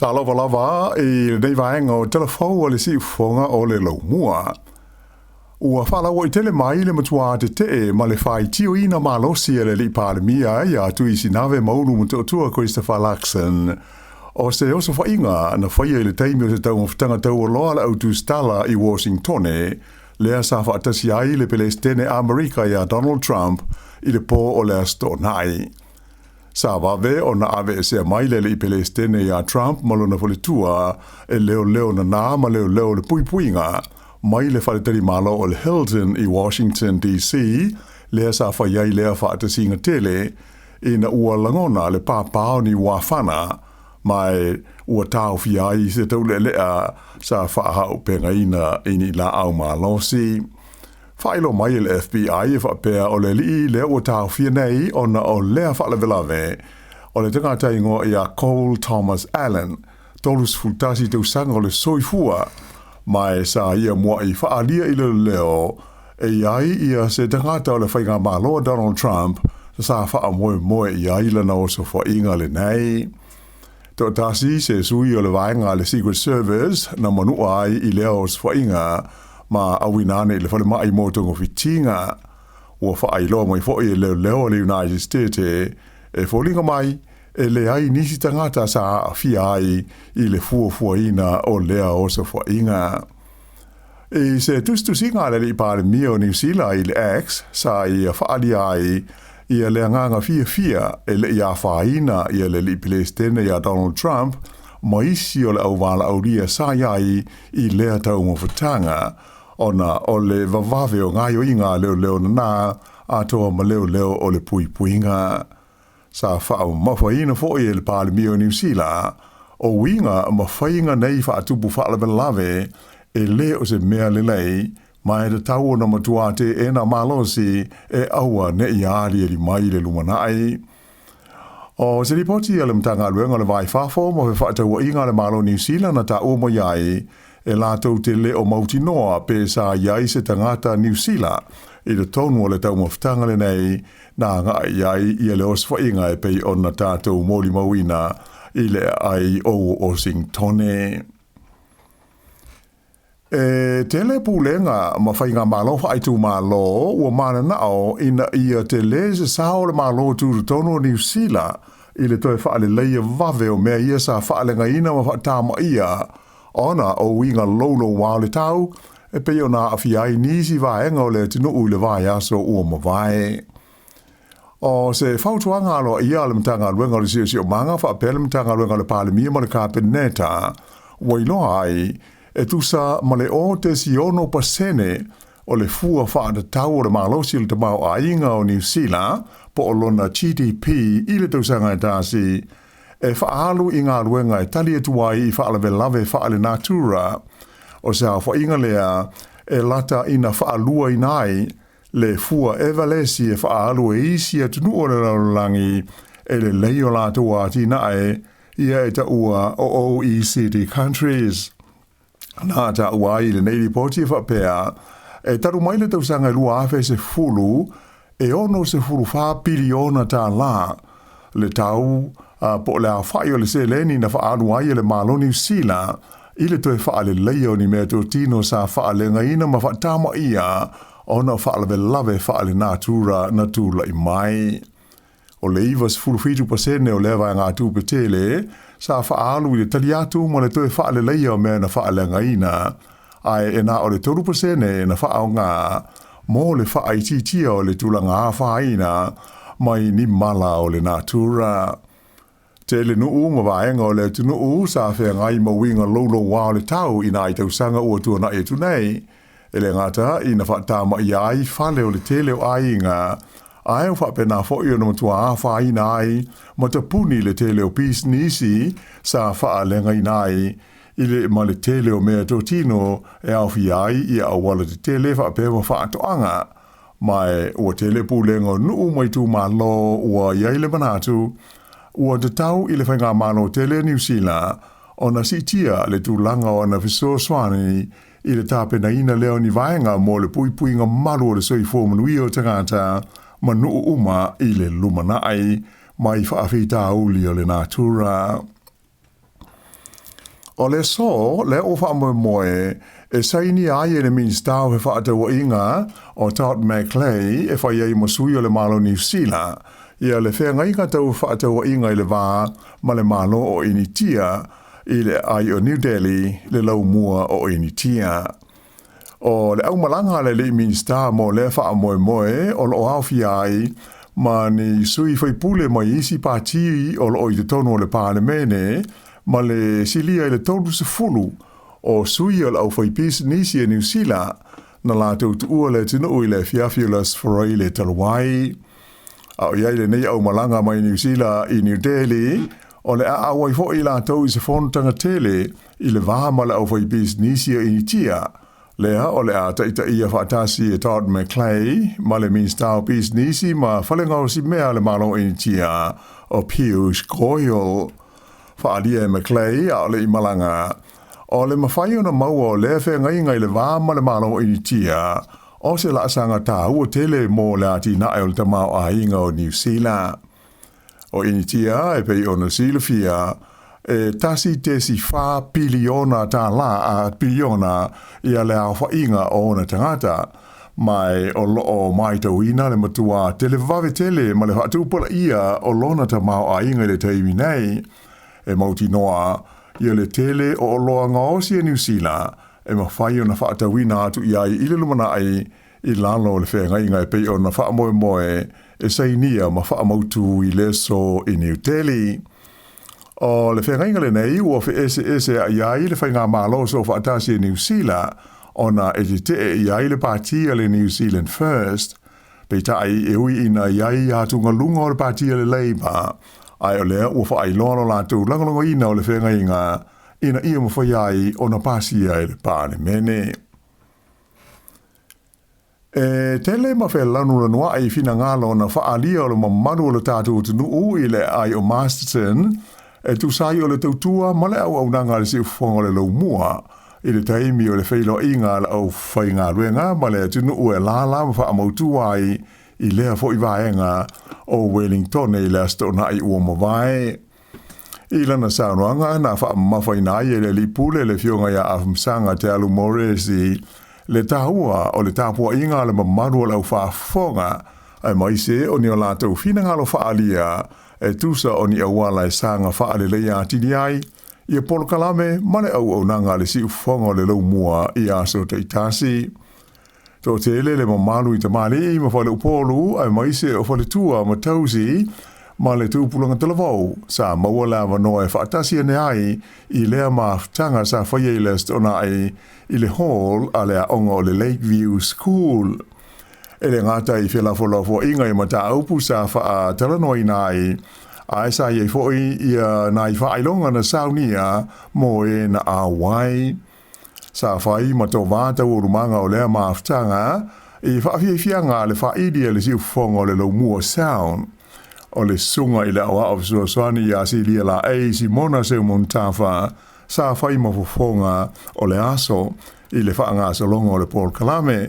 Talofa lava i lenei vaega o Tala Fou a le Siufofoga o le Laumua. Ua faalauaitele mai le matuā tetee ma le faitioina malosi e le alii Palemia ia Tuisinave Maulu Motootua Christopher Luxon o se osofaiga na faia i le taimi o se taumafataga taualoa a le au tusitala i Washingtone lea sa faatasi ai le Pelesitene Amerika ia Donald Trump i le pō o le Aso Toonai. Sa vave ona aveesea mai le alii Pelesitene ia Trump ma lona faletua e leoleo nanā ma leoleo o le puipuiga mai le faletalimalo o le Hilton i Washington, DC, lea sa fai ai lea faatasiga tele, ina ua lagona le pāpā o ni uafana, ma ua taofia ai se taulealea sa faahaupegaina i ni laau malosi. Faailoa mai e le FBI e faapea o le alii lea ua taofia nei ona o lea faalavelave, o le tagata igoa ia Cole Thomas Allen, 31 tausaga o le soifua, ma e sa ia mua'i faaalia i le leo e i ai ia se tagata o le faigamalo a Donald Trump sa faamoemoe i ai lana osofa'iga lenei. Toatasi se sui o le vaega a le Secret Service na manu'a ai i lea osofa'iga ma auina ane i le falemai mo togafitiga. Ua faailoa mai fo'i e leoleo a le United States e foliga mai e leai nisi tagata sa aafia ai i le fuafuaina o lea osofa'iga. I se tusitusiga a le alii Palemia o Niu Sila i le X, sa ia faaalia ai ia le agaga fiafia e le i afaina ia le alii Pelesitene ia Donald Trump ma isi o le auvalaaulia sa i ai i lea taumafataga, ona o le vavave o gaoioiga a leoleo nanā atoa ma leoleo o le puipuiga. Sa faamamafaina foi e le Palemia o Niu Sila, o uiga ma faiga nei faatupu faalavelave e lē o se mea lelei, ma e tatau ona matuā teena malosi e aua ne i aliali mai i le lumanai. O se lipoti a le Matagaluega o le Va i Fafo ma Fefaatauaiga a le Malo o Niu Sila na taua mai ai e latou te le o mautinoa pe sa i ai se tagata Niu Sila i totonu o le taumafataga lenei na agai i ai ia le osofaiga e pei ona tatou molimauina i le aai o Washingtone. E tele pulega ma faigamalo faaitumalo ua mananao ina ia tele se sao o le Malo Tutotonu o Niu Sila i le toe faaleleia vave o mea ia sa faalegaina ma faatamaia ona o uiga loulouā o le tau e pei ona aafia ai nisi vaega o le atunuu i le vaiaso ua mavae. O se fautuaga aloaia a le Matagaluega o le Siosiomaga faapea le Matagaluega a le Palemia ma le Kapeneta ua iloa ai e tusa ma le 0.6% o le fua faatatau o le malosi o le tamaoaiga o Niu Sila po o lona GDP i le tausaga e tasi e faaalu i galuega e tali atu ai i faalavelave faalenatura. O se aofaiga lea e lata ina faaluaina ai le fua Evalesi e faaalu e isi atunuu o le lalolagi e lelei o latou atinae ia e taua o OECD countries. Na taua ai i lenei lipoti e faapea, e talu mai le tausaga e 2010, e 64 piliona tālā le tau po o le aofai o le seleni na faaalu ai e le Malo Niu Sila i le toe faaleleia o ni meatotino sa faalegaina ma faatamaia ona o faalavelave faalenatura na tulai mai. O le 97% o lea vaegatupe tele sa faaalu i le tali atu ma le toe faaleleia o mea na faaleagaina, ae e na o le 3% na faaaoga mo le faaitiitia o le tulaga afaina mai ni mala o le natura. Tele nuu ma vaega o le atunuu sa feagai ma uiga loulouā o le tau i nai tausaga ua tuanai atu nei, e le gata ina faatamaia ai fale o le tele o aiga, ae ua faapena foi ona matua afaina ai ma tapuni le tele o pisinisi sa faaleagaina ai i le ma le tele o meatotino e aofia ai i auala tetele faapea ma faatoaga. Ma e ua tele pulega o nuu ma itumalo ua i ai le manatu, ua tatau i le Faigamalo tele a Niu Sila ona siitia le tulaga o ana fesoasoani i le tapenaina lea o ni vaega mo le puipuiga malu o le soifua manuia o tagata ma nuu uma i le lumanai mai faafitauli o le natura. O le aso lea ua faamoemoe e sainia ai e le Minisita o Fefaatauaiga o Todd McClay e fai ai ma sui o le Malo o Niu Sila ia le feagaiga tau fefaatauaiga i le va ma le Malo o Initia i le aai o New Delhi le laumua o Initia. O le aumalaga a le alii Minisita mo lea faamoemoe o lo o aofia ai ma ni sui faipule mai isi pati o lo o i totonu o le Palemene ma le silia i le 30 o sui o le aufaipisinisi a Niu Sila na latou tuua le atunuu i le afiafi o le Aso Faraile talu ai. A o i ai lenei aumalaga mai Niu Sila i New Delhi, o le a auai foi i latou i se fonotaga tele i le va ma le aufaipisinisi a Initia, lea o le a taitaia faatasi e Todd McClay ma le Minisita o Pisinisi ma Falegaosimea a le Malo o Initia o Piyush Goyal. Faaalia e McClay a o le i malaga, o le mafai ona maua o lea feagaiga i le va ma le Malo o Initia, o se laasaga taua tele mo le atinae o le tamaoaiga o Niu Sila. O Initia e pei ona silafia, e 1.4 piliona tālā a piliona ia le aofaiga o ona tagata, ma o lo o matauina le matua televave tele ma le faatupulaia o lona tamaoaiga i le taimi nei. E mautinoa ia le tele o oloa gaosi a Niu Sila e mafai ona faatauina atu i ai i le lumanai i lalo o le feagaiga e pei ona faamoemoe e sainia ma faamautu i le aso i New Delhi. O le feagaiga lenei ua feeseesea'i ai le Faigamalo Soofaatasi a Niu Sila ona e tetee i ai le pati a le New Zealand First. Peitai e ui ina i ai atugaluga o le pati a le Labour, ae o lea ua faailoa lo latou lagolagoina o le feagaiga ina ia mafai ai ona pasia e le Palemene. E tele ma felanulanuaʻi finagalo na faaalia o le mamalu o le tatou atunuu i le aai o Masterton e tusa ai o le tautua ma le auaunaga a le Siufofoga o le Laumua i le taimi o le feiloaiga a le aufaigaluega ma le atunuu e lala ma faamautu ai i lea foi vaega o Wellingtone i le Aso Toonai ua mavae. I lana saunoaga na faamamafaina ai e le alii pule le afioga ia Afamasaga Te Alu Moresi le taua o le tapuaiga a le mamalu o le aufaafofoga aemaise o ni o latou finagalo faaalia e tusa o ni auala e saga faaleleia atili ai ia polokalame ma le auaunaga a le siufofoga o le laumua i aso taitasi. Toatele le mamalu i tamalii ma faleupolu aemaise o faletua ma tausi ma le tupulaga talavou sa maua le avanoa e faatasi ane ai i lea mafutaga sa faia i le Aso Toonai i le hall a le aoga o le Lakeview School. E le gata i felafolafoaiga i mataupu sa faatalanoaina ai, ae sa i ai foi ia nai faailoga na saunia mo e na auai. Sa fai ma tovā taualumaga o lea mafutaga i faafiafiaga a le faaili a le siufofoga o le Laumua Sound. O le susuga i le aoao fesoasoani ia Silia Laei Simona Seumontafa sa fai ma fofoga o le aso i le faagasologa o le polokalame,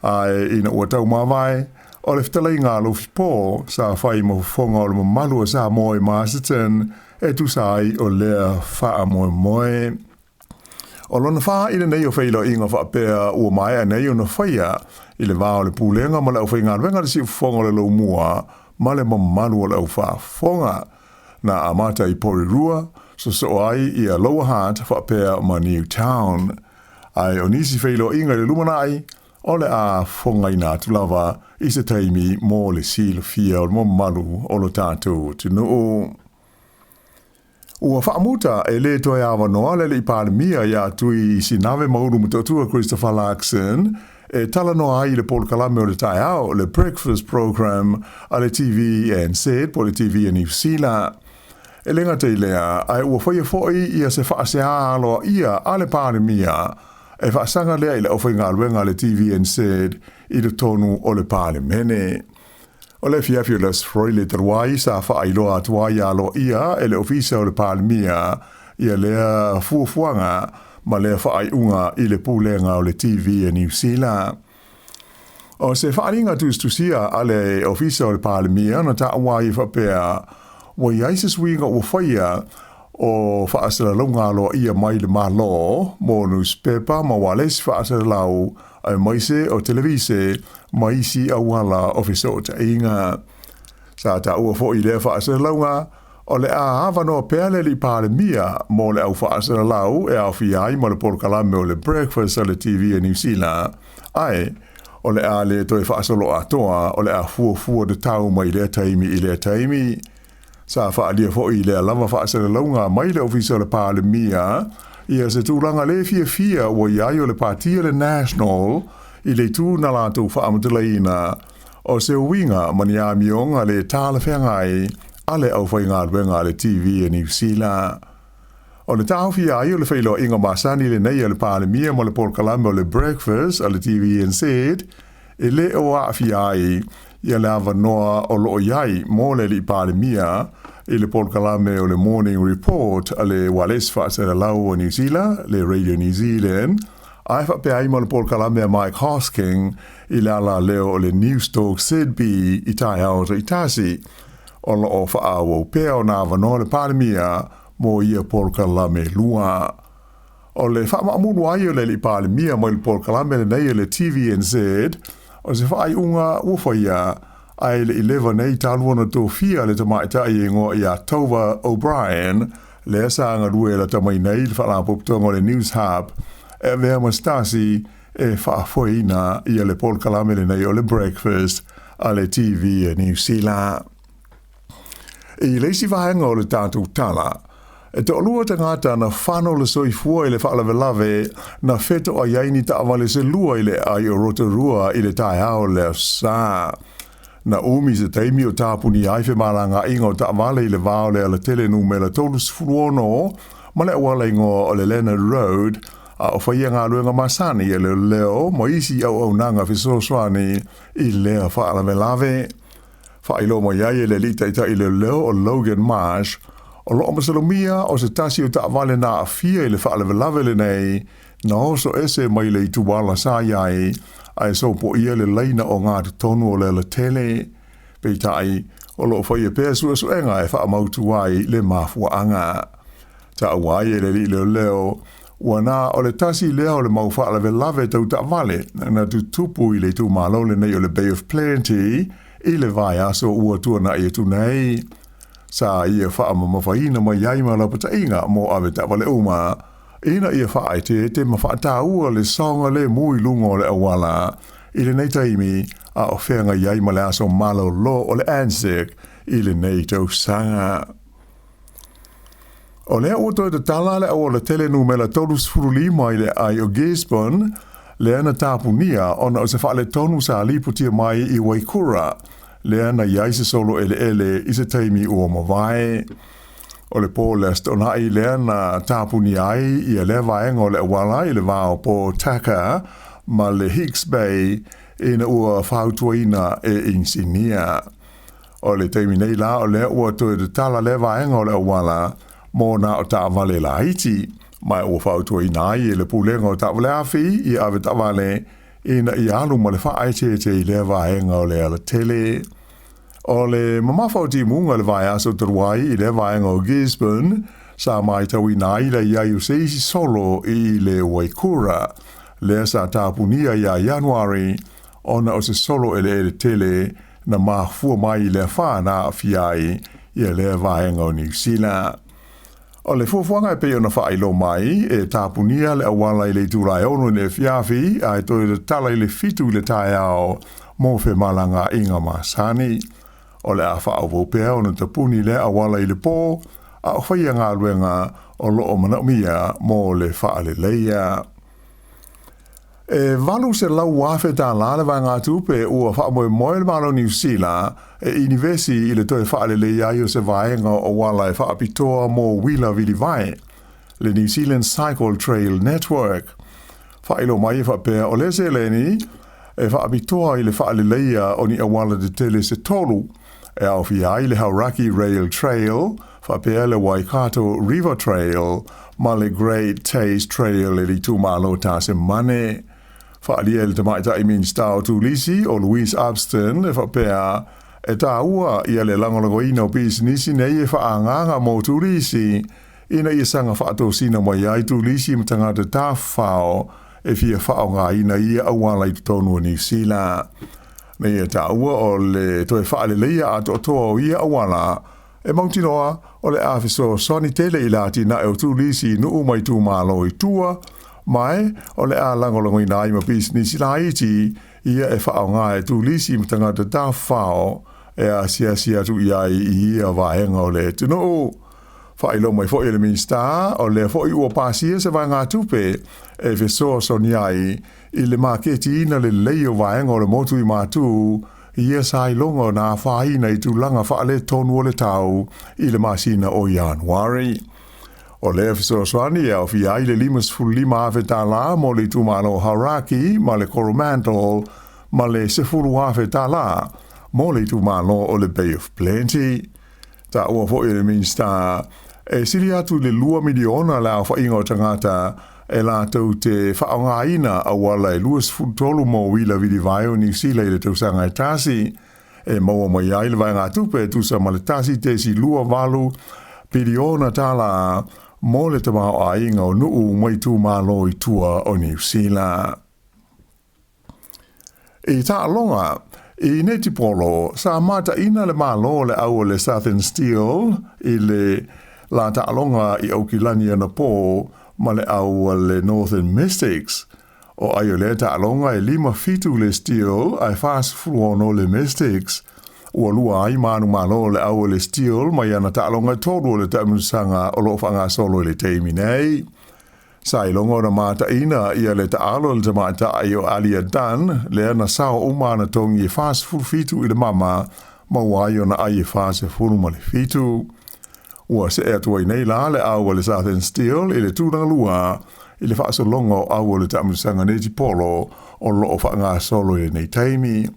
ae ina ua taumavae, o le fetalaiga a Lofipo sa fai ma fofoga o le mamalu o Samoa i Masterton e tusa ai o lea faamoemoe. O lona fa i lenei o feiloaiga faapea ua maea nei ona faia i le va o le Pulega ma le aufaigaluega a le Siufofoga o le Laumua ma le mamalu o le aufaafofoga. Na amata i Porirua, sosoo ai ia Lower Hutt faapea ma Newtown. Ae o nisi feiloaiga i le lumanai, o le a fofogaina atu lava i se taimi mo le silafia o le mamalu o lo tatou atunuu. Ua faamuta e lē toe avanoa le Alii Palemia iā Tui Sinave Maulu Motootua Christopher Luxon e talanoa ai i le polokalame o le taeao, le Breakfast Programme a le TVNZ po o le TV a Niu Sila. E le gata i lea, ae ua faia foi ia se faaseā aloaia a le Palemia e faasaga lea i le aufaigaluega a le TVNZ i totonu o le Palemene. O le afiafi o le Aso Faraile talu ai sa faailoa atu ai aloaia e le Ofisa o le Palemia ia lea fuafuaga ma lea faaiuga i le Pulega o le TV a Niu Sila. O se faaaliga tusitusia a le Ofisa o le Palemia na taua ai e faapea, ua i ai se suiga ua faia o faasalalauga aloaia mai le Malo mo nusipepa ma ualesi faasalalau aemaise o televise ma isi auala o fesootaiga. Sa taua foi i lea faasalalauga, o le a avanoa pea le Alii Palemia mo le au faasalalau e aofia ai ma le polokalame o le Breakfast a le TV a Niu Sila, ae o le a le toe faasolo atoa, o le a fuafua tatau mai lea taimi i lea taimi. Sa faaalia foi i lea lava faasalalauga mai le Ofisa o le Palemia ia se tulaga le fiafia ua i ai o le Pati a le National i le itu na latou faamatalaina o se uiga ma ni amioga le talafeagai a le aufaigaluega a le TV a Niu Sila. O le taofia ai o le feiloaiga masani lenei a le Palemia ma le polokalame o le Breakfast a le TVNZ e le o aafia ai ia le avanoa o lo o i ai mo le Alii Palemia i le polokalame o le Morning Report a le Ualesi Faasalalau o Niu Sila, le Radio New Zealand, ae faapea ai ma le polokalame a Mike Hosking i le alaleo o le Newstalk ZB i taeao taitasi. O lo o faaauau pea ona avanoa le Palemia mo ia polokalame e lua. O le faamaamulu ai o le Alii Palemia mai le polokalame lenei a le TVNZ, o se faaiuga ua faia, ae le i leva nei talu ona tofia le tamaitai e igoa ia Tova O'Brien, lea sa galue lata mai nei i le Faalapotopotoga o le Newshub, e avea ma se tasi e faafoeina ia le polokalame lenei o le Breakfast a le TV a Niu Sila. I le isi vaega o le tatou tala, e toalua tagata na fano le soifua i le faalavelave na fetoai ai ni taavale se lua i le aai o Rotorua i le taeao o le Aso Sa. Na umi se taimi o tapunia ai femalagaaiga o taavale i le va o le alatele numera 36 ma le auala igoa o le Leonard Road, a o faia galuega masani e leoleo ma isi auaunaga fesoasoani i lea faalavelave. Faailoa mai ai e le alii taitai leoleo o Logan Marsh, o lo o masalomia o se tasi o taavale na aafia i le faalavelave lenei na oso ese mai le ituala sa i ai ae sopoia le laina ogatotonu o le alatele. Peitai, o lo o faia pea suesuega e faamautu ai le mafuaaga. Taua ai e le alii leoleo, ua na o le tasi lea o le mau faalavelave tau taavale na tutupu i le itumalo lenei o le Bay of Plenty i le vaiaso ua tuanai atu nei. Sa ia faamamafaina mai ai ma lapataiga mo avetaavale uma ina ia faaeteete ma faataua le saogalemu i luga o le auala i lenei taimi a o feagai ai ma le aso malolo o le ANZAC i lenei tausaga. O lea ua toe tatala le aualatele numera 35 i le aai o Gisborne, lea na tapunia ona o se faaletonu sa lipotia mai i Waikura, lea na i ai se solo eleele i se taimi ua mavae. O le po le Aso Toonai lea na tapunia ai ia lea vaega o le auala i le va o Pōtaka ma le Hicks Bay ina ua fautuaina e inisinia. O le taimi nei la o lea ua toe tatala lea vaega o le auala mo nā o taavale laiti, ma ua fautuaina ai e le Pulega o Taavale Afi ia avetaavale ina ia alu ma le faaeteete i lea vaega o le alatele. O le mamafa o timuga i le vaiaso talu ai i lea vaega o Gisborne, sa matauina ai le i ai o se isi solo i le Waikura, lea sa tapunia ia Ianuari ona o se solo eleele tele na mafua mai i le afa na aafia ai ia lea vaega o Niu Sila. O le fuafuaga e pei ona faailoa mai, e tapunia le auala i le itula e 6 i le afiafi ae toe tatala i le 7 i le taeao mo femalagaaiga masani. O le a faaauau pea ona tapuni lea auala i le po, a o faia galuega o lo o manaomia mo le faaleleia. E $800,000 le vaegatupe ua faamoemoe le Malo o Niu Sila e inivesi i le toe faaleleia ai o se vaega o auala e faapitoa mo uila vilivae, le New Zealand Cycle Trail Network. Faailoa mai e faapea o lea seleni e faapitoa i le faaleleia o ni auala tetele se tolu, e aofia ai le Hauraki Rail Trail, faapea le Waikato River Trail ma le Great Taste Trail i le itumalo Tasemane. Faaalia e le Tamaitai Minisita o Turisi o Louise Upston e faapea, e taua ia le lagolagoina o pisinisi nei e faaagaaga mo turisi. ina ia saga faatosina mai ai turisi ma tagata tafafao e fia faaaogaina ia auala i totonu o Niu Sila. Na ia taua o le toe faaleleia atoatoa o ia auala e mautinoa o le a fesoasoani tele i le atinae o turisi i nuu ma itumalo i tua, ma o le a lagolagoina ai ma pisinisi laiti ia e faaaoga e turisi ma tagata tafafao e asiasi atu i ai i ia vaega o le atunuu. Faailoa mai foi e le Minisita, o lea foi ua pasia se vaegatupe e fesoasoani ai i le maketiina lelei o vaega o le motu i Matu, ia sa iloga ona afaina i tulaga faaletonu o le tau i le masina o Ianuari. O lea fesoasoani e aofia ai le $55,000 mo le itumalo o Hauraki ma le Coromandel ma le $10,000 mo le itumalo o le Bay of Plenty. Taua foi e le Minisita, e sili atu i le 2 miliona le aofaiga o tagata e latou te faaaogaina auala e 23 mo uila vilivae o Niu Sila i le tausaga e tasi, e maua mai ai le vaegatupe e tusa ma le 1.28 piliona tala mo le tamaoaiga o nuu ma itumalo i tua o Niu Sila. I taaloga, i netipolo, sa mataina le malo o le au o le Southern Steel i le la taaloga i Aukilani anapō ma le au a le Northern Mystics. O ai o lea taaloga e 5-7 le Steel ae 46 le Mystics. Ua lua ai manumalo o le au o le Steel mai ana taaloga e tolu o le taamilosaga o loo faagasolo i le taimi nei. Sa iloga ona mataina ia le taalo a le tamaitai o Alia Dunn, lea na sao uma ana togi e 47 i le mama, maua ai ona ai e 47. Ua see atu ai nei la le au a le Southern Steel i le tulaga lua i le faasologa o au o le taamilosaga netipolo o loo faagasolo i lenei taimi.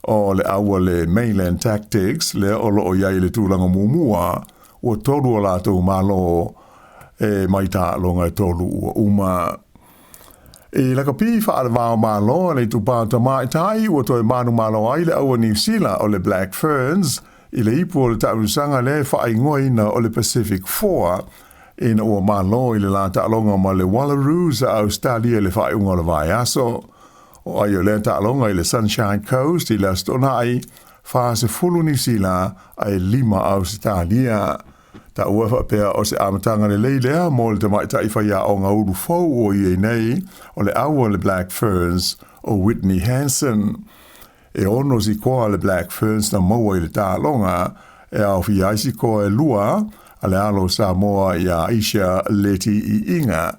O le au a le Mainland Tactics lea o loo i ai i le tulaga muamua, ua tolu o latou malo e mai taaloga e tolu ua uma. I lakapi faalevao malo a le itupa tamaitai ua toe manumalo ai le au a Niu Sila o le Black Ferns i le ipu o le taamilosaga lea e faaigoaina o le Pacific Four, ina ua malo i le la taaloga ma le Wallaroos a Ausetalia i le faaiuga o le vaiaso. O ai o lea taaloga i le Sunshine Coast i le Aso Toonai, 40 Niu Sila ae 5 Ausetalia. Taua faapea o se amataga lelei lea mo le tamaitai faiaoga ulu fou o i ai nei o le au a le Black Ferns o Whitney Hansen. E ono sikoa le Black Ferns na maua i le taaloga, e aofia ai sikoa e lua a le alo o Samoa ia Aisha Leti Iiga.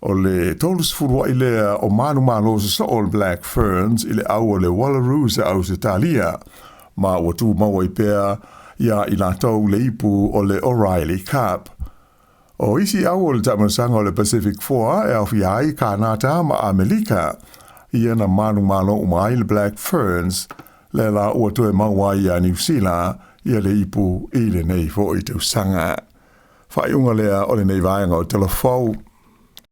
O le 30 ai lea o manumalo sosoo o le Black Ferns i le au o le Wallaroos a Ausetalia, ma ua tumau ai pea iā i latou le ipu o le O'Reilly Cup. O isi au o le taamilosaga o le Pacific Four e aofia ai Kanata ma Amelika, ia na manumalo uma ai le Black Ferns, lea la ua toe maua ai iā Niu Sila ia le ipu i lenei foi tausaga. Faaiuga lea o lenei vaega o Tala Fou.